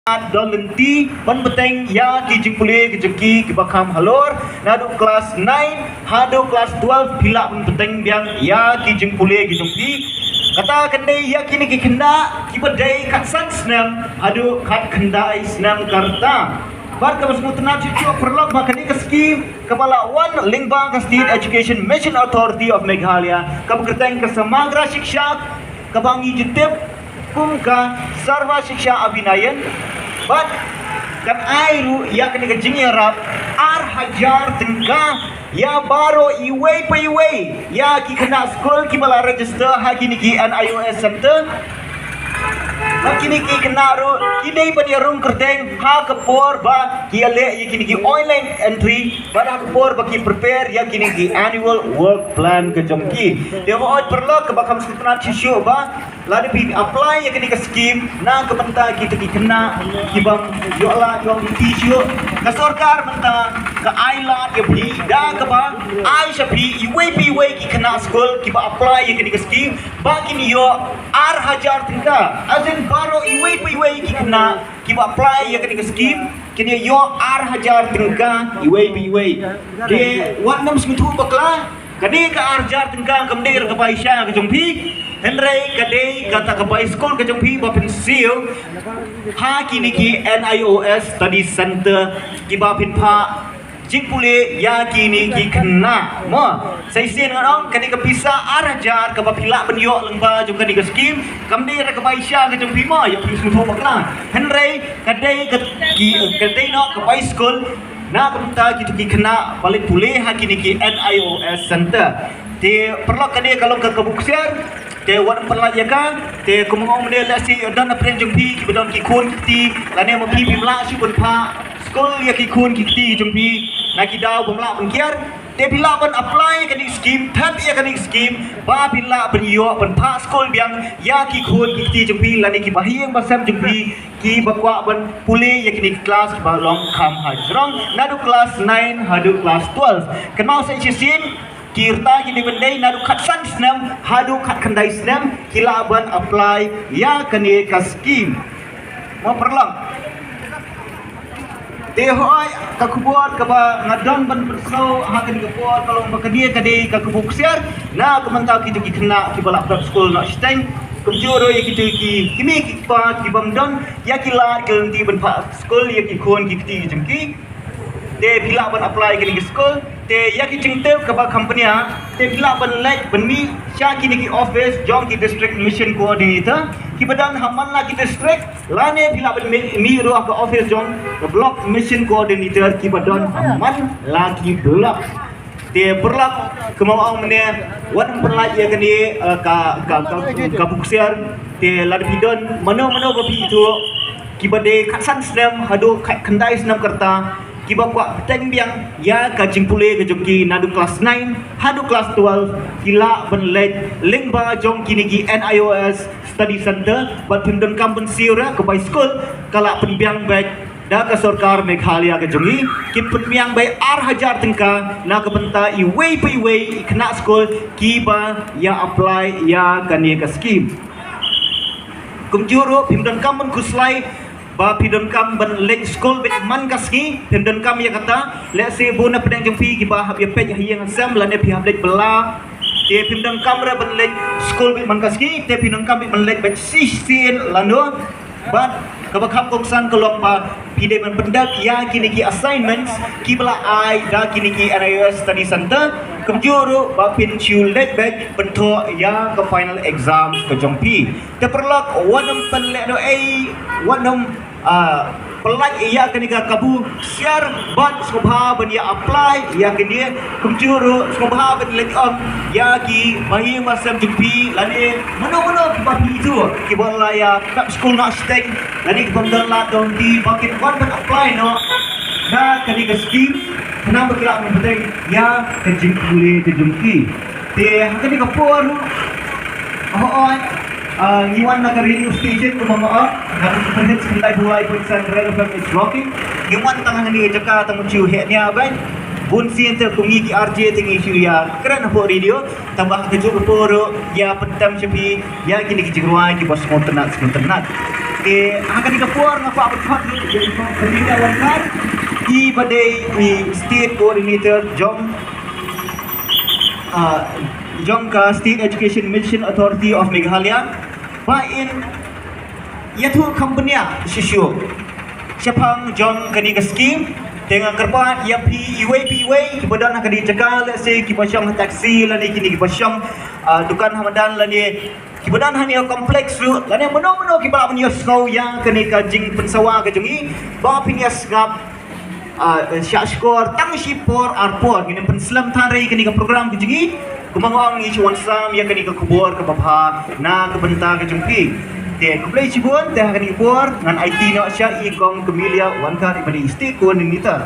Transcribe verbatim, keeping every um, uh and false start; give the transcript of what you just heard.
don lynti ban bteng ïa ki jingpule ki jong ki kiba kham halor, naduh klas nine haduh klas twelve phi lah ban bteng biang ïa ki jingpule ki jong ki. Kata kan dei ïa kine ki khynnah kiba dei khatsan snem haduh khatkhyndai snem ka rta. Bad kaba sngewtynnat shuh shuh paralok ba kane ka skim kaba la wan lyngba ka State Education Mission Authority of Meghalaya kaba kyrteng ka Samagra Shiksha, kaba ngi ju tip kum ka Sarva Shiksha Abhinayan. Bad kan ai ruh ïa kane ka jingïarap ar hajar tyngka ïa baroh iwei pa iwei ïa ki khynnah skul kiba la register ha kine ki N I O S center. Bad kine ki khynnah ruh ki dei ban ïarung kyrteng ha ka por ba ki ïaleh ïa kine ki online entry, bad ha ka por ba ki prepare ïa kine ki annual work plan ka jong ki. Te hooid paralok, kaba kham sngewtynnat shuh shuh ba lada phi apply ïa kane ka skim na ka bynta kito ki khynnah kibym ïoh lad ïoh lynti shuh, ka sorkar mynta ka ai lad ïa phi da kaba ai sha phi iwei pa iwei ki khynnah skul kiba apply ïa kane ka skim ba kin ïoh ar hajar tyngka. As in, baroh iwei pa iwei ki khynnah kiba apply ïa kane ka skim kin ïoh ar hajar tyngka iwei pa iwei. Te wat nym sngewthuh bakla, kane ka ar hajar tyngka kam dei ruh ka bai sha ka jong phi, hynrei ka dei kata ka bai skul ka jong phi ba pynsiew ha kine ki N I O S study center kiba pynphah jingpule ïa kine ki khynnah. Mo, sa shisien ngan ong, kane ka pisa ar hajar kaba phi lah ban ïoh lyngba jong kane ka skim kam dei ruh ka bai sha ka jong phi mo, ïa phi sngewthuh bakla. Hynrei ka dei ka, ki, ka dei noh ka bai skul na ka bynta kito ki khynnah ba leit pule ha kine ki N I O S center. Te paralok, kane ka long ka kabu ksiar. Te wat pynlait ïa ka. Te kumno mynne, lehse don na pdeng jong phi kiba don ki khun ki kti, lane ma phi phim lah shuh ban phah skul ïa ki khun ki kti jong phi na ki daw bym lah ban kiar, te phi lah ban apply ïa kane ka skim, thep ïa kane ka skim ba phi lah ban ïoh ban phah skul biang ïa ki khun ki kti jong phi lane kiba ha ïing ba sem jong phi kiba kwah ban pule ïa kine ki klas kiba long kham hajrong, naduh klas nine haduh klas twelve. Kynmaw, sa shisien ki rta ki dei ban dei naduh khatsan snem haduh khatkhyndai snem ki lah ban apply ïa kane ka skim. Mo paralok, te hooid, ka khubor kaba nga don ban pynsngew ha kane ka por ka long ba kane ka dei ka kabu ksiar na ka bynta kito ki khynnah kiba lah prep skul noh shiteng, kumjuh ruh ïa kito ki kmie ki kpa kibym don ïa ki lad ki lynti ban phah skul ïa ki khun ki kti jong ki. Te phi lah ban apply kane ka skul. Te ïa ki jingtip kaba kham bniah, te phi lah ban leit ban mih sha kine ki office jong ki District Mission Coordinator kiba don ha man la ki district, lane phi lah ban mih, mih ruh ha ka office jong ka Block Mission Coordinator kiba don ha man la ki block. Te paralok, kumba ong mynne, wat pynlait ïa kane, eh, ka, ka, ka, kabu ksiar. Te lada phi don mano mano ba phi ithuh kiba dei khatsan snem haduh khatkhyndai snem ka rta kiba kwah bteng biang ïa ka jingpule ka jong ki naduh klas nine haduh klas twelve, ki lah ban leit lyngba jong kine ki N I O S study center, bad phim donkam ban siew ruh, ka bai skul ka lah pynbiang beit da ka sorkar Meghalaya ka jong ngi, kin pynbiang beit ar hajar tyngka na ka bynta iwei pa iwei i khynnah skul kiba ïa apply ïa kane ka skim. Kumjuh ruh phim donkam ban khuslai ba phi donkam ban leit skul beit man ka sngi, phim donkam ïa kata. Lehse bun na pdeng jong phi kiba hap ïa peit ha ïing ha sem lane phi hap leit bylla, te phim donkam ruh ban leit skul beit man ka sngi, te phi donkam beit ban leit beit shisien lano. Bad kaba kham kongsan ka long ba phi dei ban pyndep ïa kine ki assignments kiba la ai da kine ki N I O S study center, kumjuh ruh ba phin shu leit beit ban thoh ïa ka final exam ka jong phi. Te paralok, wat nym pynlehnohei, wat nym, ah, pynlait ïa kane ka kabu ksiar, bad sngewbha ban ïa apply ïa kane. Kumjuh ruh sngewbha ban leit ong ïa ki ba ïing ba sem jong phi lane mano mano kiba phi ithuh kiba la ïa prep skul noh shiteng lane kibym don lad don lynti ba kin wan ban apply noh na kane ka skim, khnang ba ki lah ban bteng ïa ka jingpule ka jong ki. Te ha kane ka por ruh, hooid, ah, ngi wan na ka radio station kumba nga ong, na ka frequency khyndai phew lai point san Red F M is rocking. Ngi wan tang hangne ka jaka tang ban shu heh nia beit. Bun sien te kum ngi ki R J te ngi shu ïa kren hapoh radio, tangba ha kajuh ka por ruh ïa pyntem sha phi ïa kine ki jingrwai kiba sngewtynnat sngewtynnat. Te ha kane ka por nga kwah ban khot ïa i Kong Cornelia Wankhar, i ba dei i state coordinator jong, ah, jong ka State Education Mission Authority of Meghalaya, ba in ïathuh kham bniah shisha shaphang jong kane ka scheme. Te nga kyrpad ïa phi iwei pa iwei kiba don ha kane ka jaka, lehse kiba shong ha taxi lane kine kiba shong, ah, dukan ha madan lane kiba don ha kane ka complex ruh lane mano mano kiba lah ban ïohsngew ïa kane ka jingpynsawa ka jong ngi, ba phin ïa sngap, ah, shah shkor tang shi por ar por. Ngin ym pynslem than re ïa kane ka program ka jong ngi. Kumba nga ong, ngi shu wan sam ïa kane ka khubor kaba bha na ka bynta ka jong phi. Te khublei shibun. Te ha kane ka por ngan aiti noh sha i Kong Cornelia Wankhar, i ba dei i state coordinator.